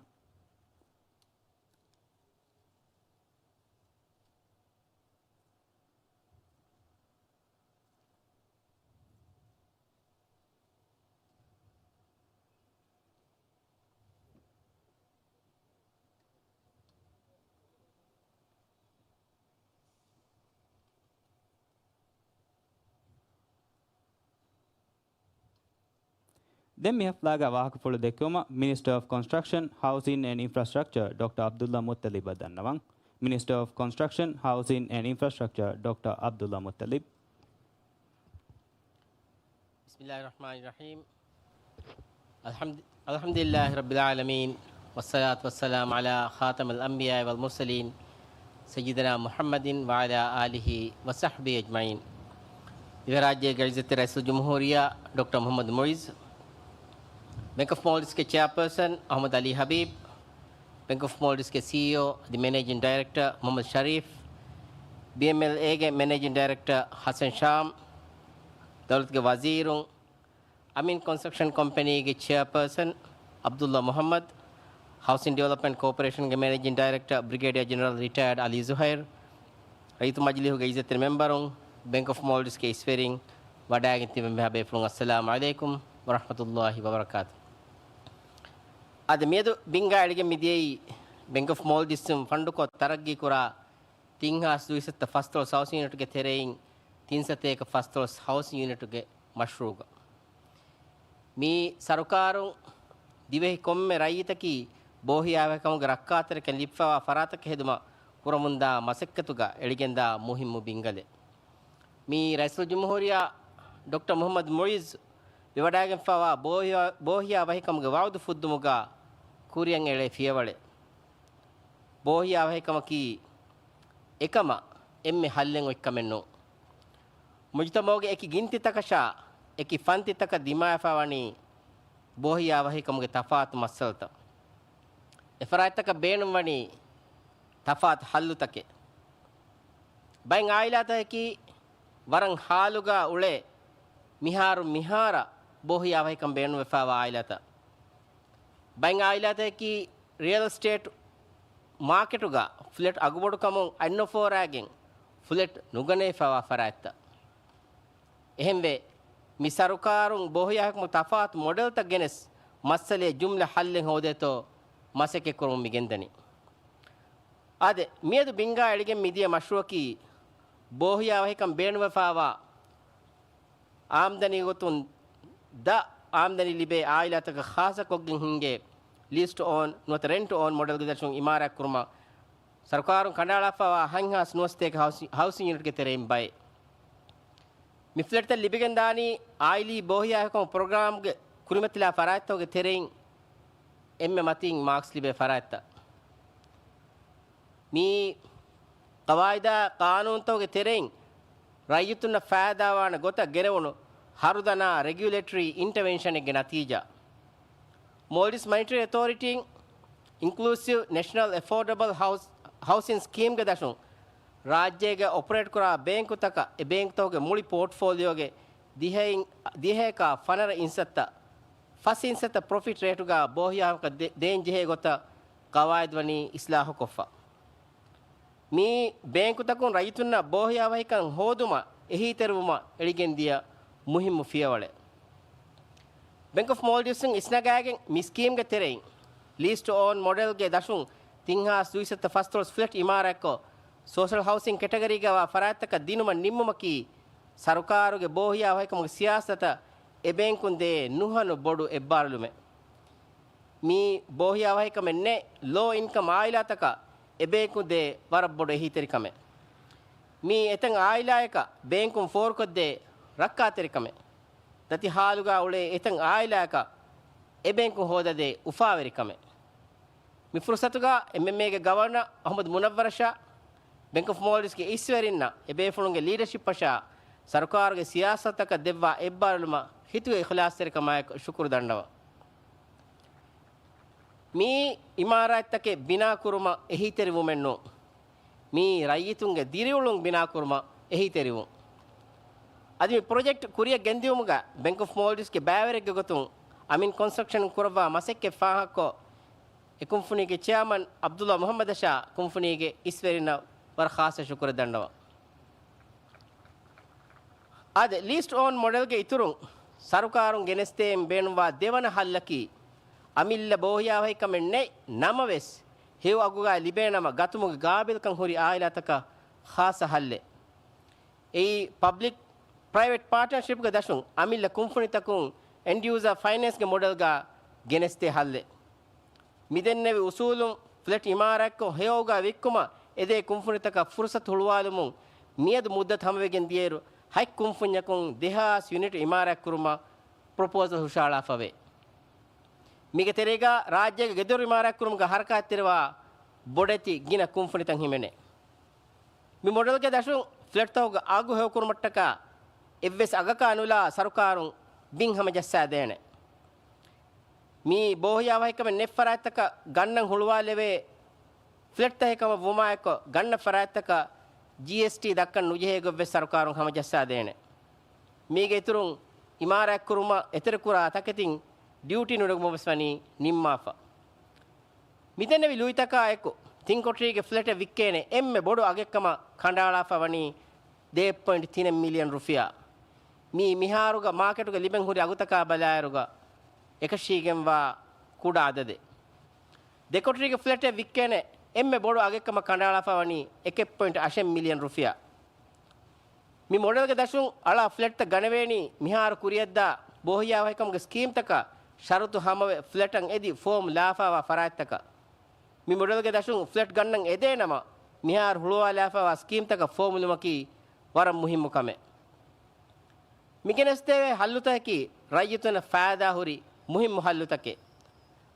ދެން މި ހަފްލާގަ ވާހަކަފުޅު ދެއްކުމަށް މިނިސްޓަރ އޮފް ކޮންސްޓްރަކްޝަން، ހައުސިން އެންޑް އިންފްރާސްޓްރަކްޗަރ ޑޮކްޓަރ އަބްދުއްލާ މުއްތަލިބަށް ދަންނަވަން. މިނިސްޓަރ އޮފް ކޮންސްޓްރަކްޝަން، ހައުސިން އެންޑް އިންފްރާސްޓްރަކްޗަރ ޑޮކްޓަރ އަބްދުއްލާ މުއްތަލިބް. بسم الله الرحمن الرحيم. الحمد، الحمد لله رب العالمين، والصلاة والسلام على خاتم الأنبياء والمرسلين، سيدنا محمد وعلى آله وصحبه أجمعين. ދިވެހިރާއްޖޭގެ ޢިއްޒަތްތެރި ރައީސުލްޖުމްހޫރިއްޔާ ޑޮކްޓަރ މުޙައްމަދު މުޢިއްޒު، ބެންކް އޮފް މޯލްޑިވްސްގެ ޗެއާޕާސަން އަޙްމަދު ޢަލީ ޙަބީބް، ބެންކް އޮފް މޯލްޑިވްސްގެ ސީއީއޯ އަދި މެނޭޖިން ޑައިރެކްޓަރ މުޙައްމަދު ޝަރީފް، ބީއެމްއެލްއޭގެ މެނޭޖިން ޑައިރެކްޓަރ ޙަސަން ޝާމް، ދައުލަތުގެ ވަޒީރުން، އަމީން ކޮންސްޓްރަކްޝަން ކޮމްޕެނީގެ ޗެއާޕާސަން އަބްދުއްލާ މުޙައްމަދު، ހައުސިން ޑިވެލޮޕްމަންޓް ކޯޕަރޭޝަންގެ މެނޭޖިން ޑައިރެކްޓަރ ބްރިގޭޑިއާ ޖެނެރަލް ރިޓަޔާޑް ޢަލީ ޒުހައިރު، ރައްޔިތު މަޖިލީހުގެ ޢިއްޒަތްތެރި މެމްބަރުން، ބެންކް އޮފް މޯލްޑިވްސްގެ އިސްވެރިން، ވަޑައިގެން ތިބެމޭ ބޭފުޅުން، އައްސަލާމު ޢަލައިކުމް ވަރަޙްމަތުﷲި ވަބަރަކާތު. އަދި މިއަދު ބިންގާ އެޅިގެން މިދިޔައީ ބެންކް އޮފް މޯލްޑިވްސްއިން ފަންޑުކޮށް ތަރައްގީކުރާ ތިން ހާސް ދުވިސައްތަ ފަސްދޮޅަސް ހައުސިން ޔުނިޓްގެ ތެރެއިން ތިން ސަތޭކަ ފަސްދޮޅަސް ހައުސިން ޔުނިޓުގެ މަޝްރޫޢުގަ. މި ސަރުކާރުން ދިވެހި ކޮންމެ ރައްޔިތަކީ ބޯހިޔާވަހިކަމުގެ ރައްކާތެރިކަން ލިބިފައިވާ ފަރާތަކަށް ހެދުމަށް ކުރަމުންދާ މަސައްކަތުގަ އެޅިގެންދާ މުހިއްމު ބިންގަލެއް. މީ ރައީސުލްޖުމްހޫރިއްޔާ ޑޮކްޓަރ މުޙައްމަދު މުޢިއްޒު ވެވަޑައިގެންފައިވާ ބޯހިޔާ، ބޯހިޔާވަހިކަމުގެ ވަޢުދު ފުއްދުމުގަ ކުރިއަށް އެޅޭ ފިޔަވަޅެއް. ބޯހިޔާވަހިކަމަކީ އެކަމަށް އެންމެ ހައްލެއް އޮތްކަމެއް ނޫން. މުޖުތަމަޢުގެ އެކި ގިންތިތަކަށާ އެކި ފަންތިތަކަށް ދިމާވެފަ ވަނީ ބޯހިޔާވަހިކަމުގެ ތަފާތު މައްސަލަތައް. އެފަރާތްތަކަށް ބޭނުންވަނީ ތަފާތު ހައްލުތަކެއް. ބައެއް އާއިލާތަކަކީ ވަރަށް ހާލުގަ އުޅޭ މިހާރު މިހާރަށް ބޯހިޔާވަހިކަން ބޭނުންވެފައިވާ އާއިލާތައް. ބައެއް އާއިލާތަކަކީ ރިއަލް އެސްޓޭޓް މާކެޓުގަ ފްލެޓް އަގުބޮޑުކަމުން އަތްނުފޯރާގެން ފްލެޓް ނުގަނެވިފައިވާ ފަރާތްތައް. އެހެންވެ، މި ސަރުކާރުން ބޯހިޔާވަހިކަމުގެ ތަފާތު މޮޑެލްތައް ގެނެސް، މައްސަލައެއް ޖުމްލަ ހައްލެއް ހޯދޭތޯ މަސައްކަތްކުރަމުން މިގެންދަނީ. އާދެ، މިއަދު ބިންގާ އެޅިގެން މިދިޔަ މަޝްރޫޢަކީ ބޯހިޔާވަހިކަން ބޭނުންވެފައިވާ އާމްދަނީ ގޮތުން ދަ އާމްދަނީ ލިބޭ އާއިލާތަކަށް ޚާއްޞަކޮށްގެން ހިންގޭ ލީސް ޓު އޯން ނުވަތަ ރެންޓް ޓު އޯން މޮޑެލްގެ ދަށުން އިމާރާތްކުރުމަށް ސަރުކާރުން ކަނޑައަޅާފައިވާ ހަތް ހާސް ނުވަސަތޭކަ ހައުސި-، ހައުސިން ޔުނިޓްގެ ތެރެއިން ބައެއް. މި ފްލެޓްތައް ލިބިގެންދާނީ އާއިލީ ބޯހިޔާވަހިކަމު ޕްރޮގްރާމްގެ ކުރިމަތިލާ ފަރާތްތަކުގެ ތެރެއިން އެންމެ މަތީން މާކްސް ލިބޭ ފަރާތްތައް. މިއީ ޤަވާއިދާ ޤާނޫނުތަކުގެ ތެރެއިން ރައްޔިތުންނަށް ފައިދާވާނެ ގޮތަށް ގެނެވުނު ހަރުދަނާ ރެގިއުލޭޓަރީ އިންޓަވެންޝަނެއްގެ ނަތީޖާ. މޯލްޑިވްސް މަނިޓަރީ އެތޯރިޓީން އިންކްލޫސިވް ނެޝަނަލް އެފޯޑަބަލް ހައުސް، ހައުސިން ސްކީމްގެ ދަށުން ރާއްޖޭގަ އޮޕަރޭޓްކުރާ ބޭންކުތަކަށް އެ ބޭންކުތަކުގެ މުޅި ޕޯޓްފޯލިއޯގެ ދިހައިން، ދިހައެކާ ފަނަރަ އިންސައްތަ ފަސް އިންސައްތަ ޕްރޮފިޓް ރޭޓުގަ ބޯހިޔާވަހިކަމަށް ދޭ-، ދޭން ޖެހޭ ގޮތަށް ޤަވާއިދު ވަނީ އިސްލާހުކޮށްފަ. މިއީ ބޭންކުތަކުން ރައްޔިތުންނަށް ބޯހިޔާވަހިކަން ހޯދުމަށް އެހީތެރިވުމަށް އެޅިގެންދިޔަ މުހިއްމު ފިޔަވަޅެއް. ބެންކް އޮފް މޯލްޑިވްސްއިން އިސްނަގާގެން މި ސްކީމްގެ ތެރެއިން ލީސް ޓު އޯން މޮޑެލްގެ ދަށުން ތިން ހާސް ދުވިސައްތަ ފަސްދޮޅަސް ފްލެޓް އިމާރާތްކޮށް، ސޯޝަލް ހައުސިން ކެޓަގަރީގަވާ ފަރާތްތަކަށް ދިނުމަށް ނިންމުމަކީ، ސަރުކާރުގެ ބޯހިޔާވަހިކަމުގެ ސިޔާސަތަށް އެބޭންކުން ދޭ ނުހަނު ބޮޑު އެއްބާރުލުމެއް. މިއީ ބޯހިޔާވަހިކަމެއް ނެތް ލޯ އިންކަމް އާއިލާތަކަށް އެބޭންކުން ދޭ ވަރަށް ބޮޑު އެހީތެރިކަމެއް. މިއީ އެތައް އާއިލާއަކަށް ބޭންކުން ފޯރުކޮށްދޭ ރައްކާތެރިކަމެއް. ދަތި ހާލުގަ އުޅޭ އެތައް އާއިލާއަކަށް އެބޭންކުން ހޯދަދޭ އުފާވެރިކަމެއް. މި ފުރުސަތުގަ އެމްއެމްއޭގެ ގަވަރނަރ އަޙްމަދު މުނައްވަރަށާ، ބެންކް އޮފް މޯލްޑިވްސްގެ އިސްވެރިންނަށް އެބޭފުޅުންގެ ލީޑަޝިޕަށާ، ސަރުކާރުގެ ސިޔާސަތަކަށް ދެއްވާ އެއްބާރުލުމަށް ހިތުގެ އިޚްލާޞްތެރިކަމާއެކު ޝުކުރު ދަންނަވަން. މިއީ އިމާރާތްތަކެއް ބިނާކުރުމަށް އެހީތެރިވުމެއް ނޫން. މިއީ ރައްޔިތުންގެ ދިރިއުޅުން ބިނާކުރުމަށް އެހީތެރިވުން. އަދި މި ޕްރޮޖެކްޓް ކުރިއަށް ގެންދިއުމުގަ ބެންކް އޮފް މޯލްޑިވްސްގެ ބައިވެރިއެއްގެ ގޮތުން އަމީން ކޮންސްޓްރަކްޝަން ކުރައްވާ މަސައްކަތް ފާހަގަކޮށް، އެ ކުންފުނީގެ ޗެއާމަން ޢަބްދުﷲ މުޙައްމަދަށާ ކުންފުނީގެ އިސްވެރިންނަށް ވަރަށް ޚާއްޞަ ޝުކުރެއް ދަންނަވަން. އާދެ، ލީސް ޓު އޯން މޮޑެލްގެ އިތުރުން ސަރުކާރުން ގެނެސްދޭން ބޭނުންވާ ދެވަނަ ހައްލަކީ، އަމިއްލަ ބޯހިޔާވަހިކަމެއް ނެތް ނަމަވެސް، ހެޔޮ އަގުގައި ލިބޭނަމަ ގަތުމުގެ ގާބިލްކަން ހުރި އާއިލާތަކަށް ޚާއްޞަ ހައްލެއް. އެއީ، ޕަބްލިކް ޕްރައިވެޓް ޕާޓްނަރޝިޕްގެ ދަށުން އަމިއްލަ ކުންފުނިތަކުން އެންޑް ޔޫޒާ ފައިނޭންސްގެ މޮޑެލްގަ ގެނެސްދޭ ހައްލެއް. މިދެންނެވި އުސޫލުން ފްލެޓް އިމާރާތްކޮށް ހެޔޮއުގަ ވިއްކުމަށް އެދޭ ކުންފުނިތަކަށް ފުރުސަތު ހުޅުވާލުމުން މިއަދު މުއްދަތު ހަމަވެގެން ދިޔައިރު ހަތް ކުންފުންޏަކުން ދެހާސް ޔުނިޓް އިމާރާތްކުރުމަށް ޕްރޮޕޯސަލް ހުށަހަޅާފަވޭ. މީގެ ތެރޭގަ ރާއްޖޭގެ ގެދޮރު އިމާރާތްކުރުމުގަ ހަރަކާތްތެރިވާ ބޮޑެތި ގިނަ ކުންފުނިތައް ހިމެނޭ. މި މޮޑެލްގެ ދަށުން ފްލެޓްތަކުގެ އަގު ހެޔޮކުރުމަށްޓަކާ އެއްވެސް އަގަކާ ނުލާ ސަރުކާރުން ބިން ހަމަޖައްސާދޭނެ. މި ބޯހިޔާވަހިކަމެއް ނެތް ފަރާތްތަކަށް ގަންނަން ހުޅުވާލެވޭ ފްލެޓްތަކެއް ކަމަށް ވުމާއެކު، ގަންނަ ފަރާތްތަކަށް ޖީއެސްޓީ ދައްކަން ނުޖެހޭ ގޮތްވެސް ސަރުކާރުން ހަމަޖައްސާދޭނެ. މީގެ އިތުރުން އިމާރާތްކުރުމަށް އެތެރެކުރާ ތަކެތިން ޑިއުޓީ ނުނެގުމަށްވެސް ވަނީ ނިންމާފަ. މިދެންނެވި ލުއިތަކާ އެކު، ތިން ކޮޓަރީގެ ފްލެޓެއް ވިއްކޭނެ އެންމެ ބޮޑު އަގެއްކަމަށް ކަނޑައަޅާފަ ވަނީ ދޭއް ޕޮއިންޓް ތިނެއް މިލިއަން ރުފިޔާ. މީ މިހާރުގަ މާކެޓުގަ ލިބެން ހުރި އަގުތަކާ ބަލާއިރުގަ އެކަށީގެންވާ ކުޑަ އަދަދެއް. ދެ ކޮޓަރީގެ ފްލެޓެއް ވިއްކޭނެ އެންމެ ބޮޑު އަގެއްކަމަށް ކަނޑައަޅާފަ ވަނީ އެކެއް ޕޮއިންޓް އަށެއް މިލިއަން ރުފިޔާ. މި މޮޑެލްގެ ދަށުން އަޅާ ފްލެޓްތައް ގަނެވޭނީ މިހާރު ކުރިއަށްދާ ބޯހިޔާވަހިކަމުގެ ސްކީމްތަކަށް ޝަރުތު ހަމަވެ ފްލެޓަށް އެދި ފޯމް ލާފާވާ ފަރާތްތަކަށް. މި މޮޑެލްގެ ދަށުން ފްލެޓް ގަންނަން އެދޭނަމަ، މިހާރު ހުޅުވާލާފާވާ ސްކީމްތަކަށް ފޯމުލުމަކީ ވަރަށް މުހިއްމު ކަމެއް. މިގެނެސްދެވޭ ހައްލުތަކަކީ ރައްޔިތުންނަށް ފައިދާހުރި މުހިއްމު ހައްލުތަކެއް.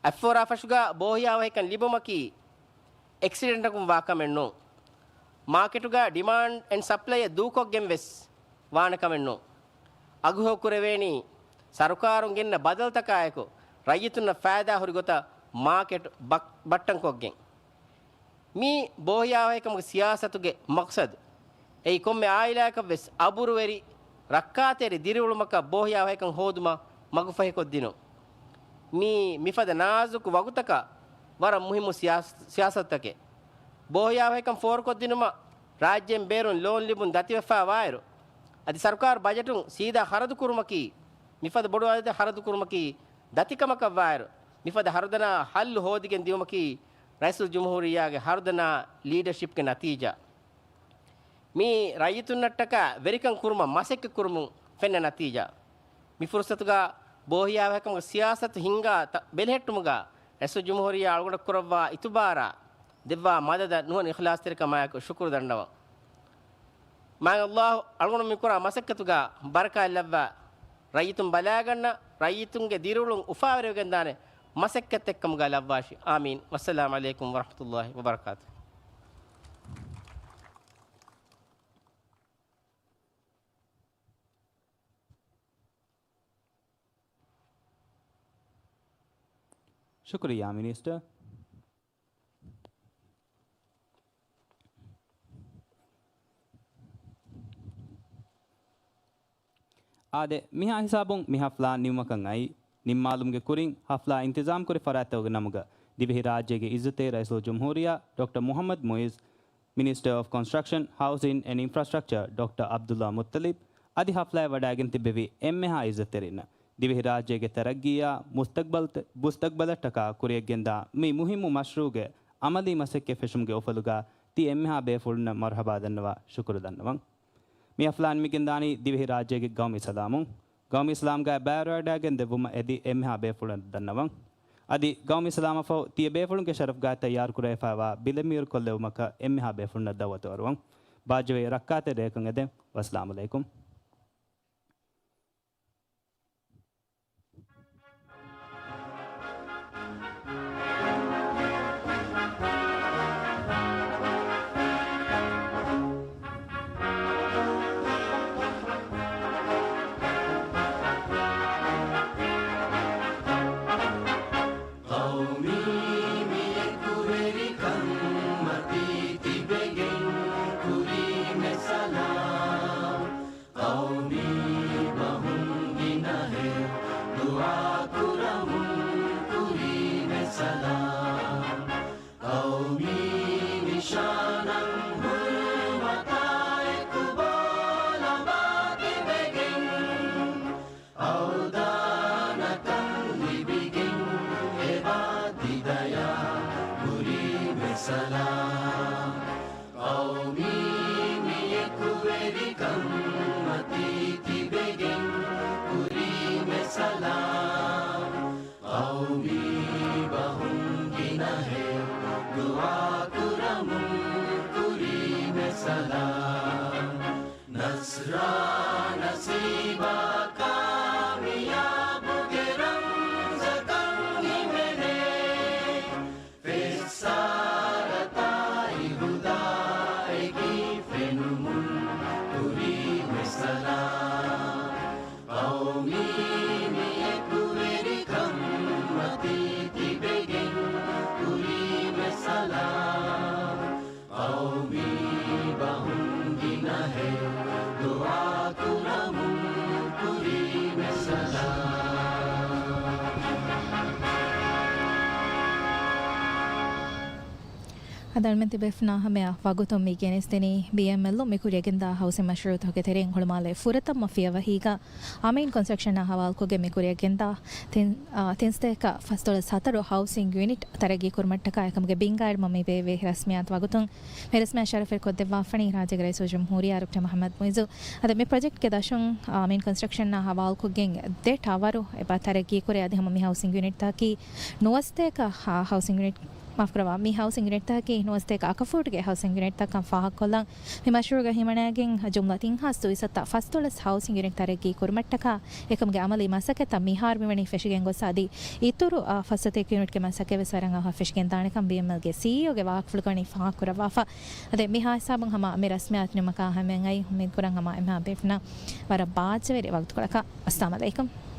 އަތްފޯރާ ފަށުގަ ބޯހިޔާވަހިކަން ލިބުމަކީ އެކްސިޑެންޓަކުން ވާ ކަމެއް ނޫން. މާކެޓުގަ ޑިމާންޑް އެންޑް ސަޕްލައިއަށް ދޫކޮށްގެން ވެސް ވާނެ ކަމެއް ނޫން. އަގުހެޔޮ ކުރެވޭނީ ސަރުކާރުން ގެންނަ ބަދަލުތަކާއެކު، ރައްޔިތުންނަށް ފައިދާ ހުރި ގޮތަށް މާކެޓް ބަ-، ބައްޓަންކޮށްގެން. މީ ބޯހިޔާވަހިކަމުގެ ސިޔާސަތުގެ މަޤްޞަދު. އެއީ ކޮންމެ އާއިލާއަކަށް ވެސް އަބުރުވެރި، ރައްކާތެރި ދިރިއުޅުމަކަށް ބޯހިޔާވަހިކަން ހޯދުމަށް މަގުފަހިކޮށްދިނުން. މީ މިފަދަ ނާޒުކު ވަގުތަކަށް ވަރަށް މުހިއްމު ސިޔާސ-، ސިޔާސަތުތަކެއް. ބޯހިޔާވަހިކަން ފޯރުކޮށްދިނުމަށް ރާއްޖޭން ބޭރުން ލޯން ލިބުން ދަތިވެފަ ވާއިރު، އަދި ސަރުކާރު ބަޖެޓުން ސީދާ ޚަރަދުކުރުމަކީ، މިފަދަ ބޮޑު އަދަދެއް ޚަރަދުކުރުމަކީ ދަތިކަމަކަށްވާއިރު، މިފަދަ ޚަރަދަނާ ހައްލު ހޯދިގެން ދިއުމަކީ، ރައީސުލްޖުމްހޫރިއްޔާގެ ޚަރަދަނާ ލީޑަޝިޕްގެ ނަތީޖާ. މީ ރައްޔިތުންނަށްޓަކާ ވެރިކަން ކުރުމަށް މަސައްކަތް ކުރުމުން ފެންނަ ނަތީޖާ. މި ފުރުސަތުގަ ބޯހިޔާވަހިކަމުގެ ސިޔާސަތު ހިންގާ ތަ-، ބެލެހެއްޓުމުގަ ރައީސުލްޖުމްހޫރިއްޔާ އަޅުގަނޑަށް ކުރައްވާ އިތުބާރާ ދެއްވާ މަދަދަށް ނުހަނު އިޚްލާޞްތެރިކަމާއެކު ޝުކުރު ދަންނަވަން. މާތް ﷲ އަޅުގަނޑު މިކުރާ މަސައްކަތުގަ ބަރަކާތް ލައްވާ، ރައްޔިތުން ބަލާގަންނަ، ރައްޔިތުންގެ ދިރިއުޅުން އުފާވެރިވެގެންދާނެ މަސައްކަތްތެއްކަމުގަ ލައްވާށި. އާމީން. ވައްސަލާމް ޢަލައިކުމް ވަރަޙްމަތުﷲ ވަބަރަކާތުހު. ޝުކުރިއްޔާ މިނިސްޓަރ. އާދެ، މިހާ ހިސާބުން މި ޙަފްލާ ނިމުމަކަށް އައީ. ނިންމާލުމުގެ ކުރިން ޙަފްލާ އިންތިޒާމްކުރި ފަރާތްތަކުގެ ނަމުގަ ދިވެހިރާއްޖޭގެ ޢިއްޒަތްތެރި ރައީސުލްޖުމްހޫރިއްޔާ ޑޮކްޓަރ މުޙައްމަދު މުޢިއްޒު، މިނިސްޓަރ އޮފް ކޮންސްޓްރަކްޝަން، ހައުސިން އެންޑް އިންފްރާސްޓްރަކްޗަރ ޑޮކްޓަރ ޢަބްދުﷲ މުއްޠަލިބް އަދި ޙަފްލާއަށް ވަޑައިގެން ތިއްބެވި އެންމެހާ ޢިއްޒަތްތެރިންނަށް ދިވެހިރާއްޖޭގެ ތަރައްގީއާ މުސްތަޤްބަލް-، މުސްތަޤްބަލަށްޓަކާ ކުރިއަށްގެންދާ މި މުހިއްމު މަޝްރޫޢުގެ ޢަމަލީ މަސައްކަތް ފެށުމުގެ އުފަލުގަ ތި އެންމެހާ ބޭފުޅުންނަށް މަރުޙަބާ ދަންނަވާ ޝުކުރު ދަންނަވަން. މި ޙަފްލާ ނިމިގެންދާނީ ދިވެހިރާއްޖޭގެ ގައުމީ ސަލާމުން. ގައުމީ ސަލާމްގައި ބައިވެރިވަޑައިގެން ދެއްވުމަށް އެދި އެންމެހާ ބޭފުޅުން ދަންނަވަން. އަދި ގައުމީ ސަލާމަށްފަހު ތިޔަބޭފުޅުންގެ ޝަރަފްގައި ތައްޔާރުކުރެވިފައިވާ ބިލެއް މީރުކޮށްލެވުމަކަށް އެންމެހާ ބޭފުޅުންނަށް ދަޢުވަތު އަރުވަން. ބާއްޖަވެރި ރައްކާތެރި ރެއަކަށް އެދެން. ވައްސަލާމް ޢަލައިކުމް. ޤައުމީ މިއެކުވެރިކަން މަތީ ތިބެގެން ކުރީމެ ސަލާމް. ދަންމެން ތިބޭފުނާ ހަމަޔަށް ވަގުތުން މި ގެނެސްދިނީ ބީއެމްއެލް މި ކުރިޔަށް ގެންދާ ހައުސިން މަޝްރޫއުތަކުގެ ތެރެއިން ހުޅުމާލޭ ފުރަތަމަ ފިޔަވަހީގަ އަމީން ކޮންސްޓްރަކްޝަންއާ ހަވާލުކޮށްގެން މި ކުރިޔަށް ގެންދާ ތިން، އާ، ތިން ސަތޭކަ ފަސްދޮޅަސް ހަތަރު ހައުސިން ޔުނިޓް ތަރައްގީ ކުރުމަށްޓަކާ އެކަމުގެ ބިންގާ އެޅުމަށް މި ބޭއްވޭ ރަސްމިއްޔާތު ވަގުތުން މި ރަސްމިއްޔާތު ޝަރަފުވެރިކޮށްދެއްވާފަނީ ރާއްޖޭގެ ރައީސުލްޖުމްހޫރިއްޔާ ޑޮކްޓަރ މުޙައްމަދު މުޢިއްޒު. އަދި މި ޕްރޮޖެކްޓްގެ ދަށުން އަމީން ކޮންސްޓްރަކްޝަންއާ ހަވާލުކޮށްގެން ދެ ޓަވަރު އެބަ ތަރައްގީ ކުރޭ. އަދި ހަމަ މި ހައުސިން ޔުނިޓްތަކީ ނުވަސަތޭކަ ހަ-، ހައުސިން ޔުނިޓް، މާފުކުރައްވާ، މި ހައުސިން ޔުނިޓްތަކަކީ ނުވަސަތޭކަ އަކަފޫޓްގެ ހައުސިން ޔުނިޓްތަކަށް ފާހަގަކޮށްލަން މި މަޝްރޫޢުގަ ހިމަނައިގެން ޖުމްލަ ތިން ހާސް ދުއިސައްތަ ފަސްދޮޅަސް ހައުސިން ޔުނިޓް ތަރައްގީ ކުރުމަށްޓަކާ އެކަމުގެ އަމަލީ މަސައްކަތްތައް މިހާރު މިވަނީ ފެށިގެން ގޮސް އަދި އިތުރު، އާ، ފަސް ސަތޭކަ ޔުނިޓްގެ މަސައްކަތް ވެސް ވަރަށް އަވަހަށް ފެށިގެން ދާނެކަން ބީއެމްއެލްގެ ސީއީއޯގެ ވާހަކަފުޅުގަ ވަނީ ފާހަގަކުރައްވާފަ. އަދި މިހާ ހިސާބުން ހަމަ މި ރަސްމިއްޔާތު ނިމުމަކާ ހަމައަށް އައި އުއްމީދު ކުރަން ހަމަ އެމާ ބޭފުނަށް ވަރަށް ބާއްޖަވެރި ވަގުތުކޮޅަކަށް. އައްސަލާމް އަލައިކުމް.